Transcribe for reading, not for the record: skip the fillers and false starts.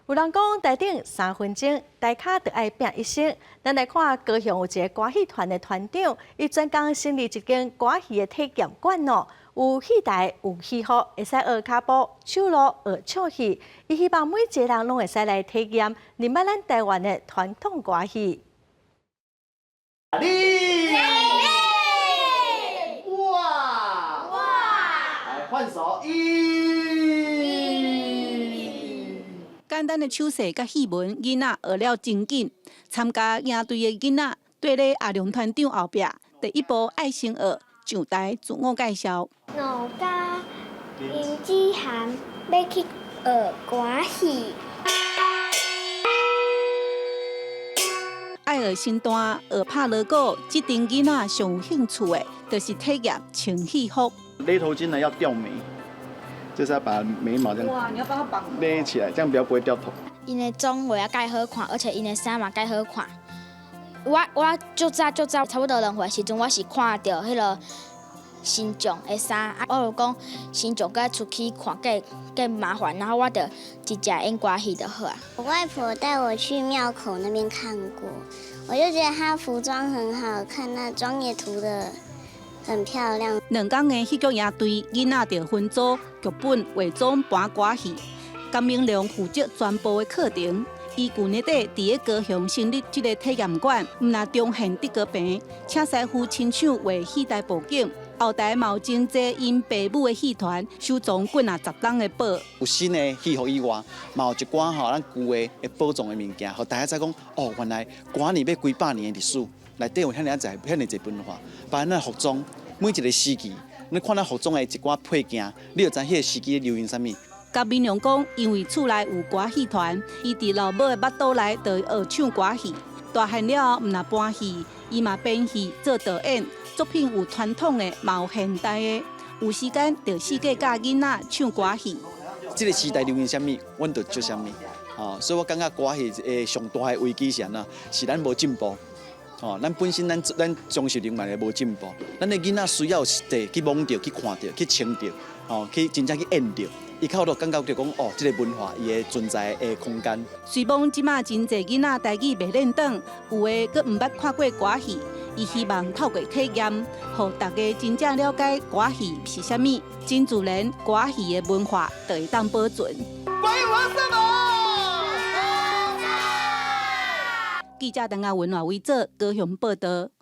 有人講台頂3分鐘，台跤就愛拚一生。咱來看高雄有一个歌戲團的團長，伊專工成立一間歌戲的體驗館哦，有戲台，有戲服，會使學跤步、手路、學唱戲。伊希望每一个人攏會使來體驗，認捌咱台灣的傳統歌戲。哩哇哇，來換手一。簡單的手勢佮戲文，囡仔學了真緊。參加營隊的囡仔，綴咧阿龍團長後壁，第一步愛先學上台自我介紹。我叫林子涵，欲去學歌戲。愛學身段，學拍鑼鼓，這陣囡仔上有興趣的，就是體驗穿戲服。勒頭巾呢要吊眉，就是要把眉毛這樣勒起來，這樣比較不會掉頭。𪜶的妝畫啊蓋好看，而且𪜶的衫嘛蓋好看。我足早足早，差不多2歲時陣，我是看著彼个新將的衫，啊，我就講新將閣出去看，閣閣麻煩，然後我就直接演歌戲就好啊。我外婆帶我去廟口那邊看過，我就覺得她服裝很好看，那妝也塗得很漂亮。2工的戲劇營隊，囡仔就分組劇本、化妝、搬歌戲。甘明良負責全部的課程。伊舊年底佇咧高雄成立這个體驗館，毋但重現德高棚，請師傅親手畫戲台布景，後台嘛有真濟𪜶爸母的戲團收藏幾若十冬的寶。有新的戲服以外，嘛有一寡吼咱舊的會保藏的物件，予大家知講哦，原來歌年欲幾百年的歷史，內底有遐爾濟遐爾濟文化，包括咱服裝，每一个時期，你看咱服裝的一寡配件，你就知彼个時期流行啥物。甲明良講，因為厝內有歌戲團，伊佇老母的腹肚內就學唱歌戲。大漢了後，毋但搬戲，伊嘛編戲做導演，作品有傳統的，嘛有現代的。有時間就四界教囡仔唱歌戲。這个時代流行啥物，阮就做啥物。吼，所以我感覺歌戲的上大的危機是按怎？是咱無進步。吼，咱本身咱裝飾人員也無進步，咱的囡仔需要實地去摸著、去看著、去穿著，吼，去真正去演著。伊較有感覺就講哦，這个文化伊的存在的空間。雖罔這馬真濟囡仔台語袂輪轉，有的閣毋捌看過歌戲，伊希望透過體驗，予大家真正了解歌戲是啥物，真自然歌戲的文化就會當保存。記者鄧亞文、賴偉哲高雄報道。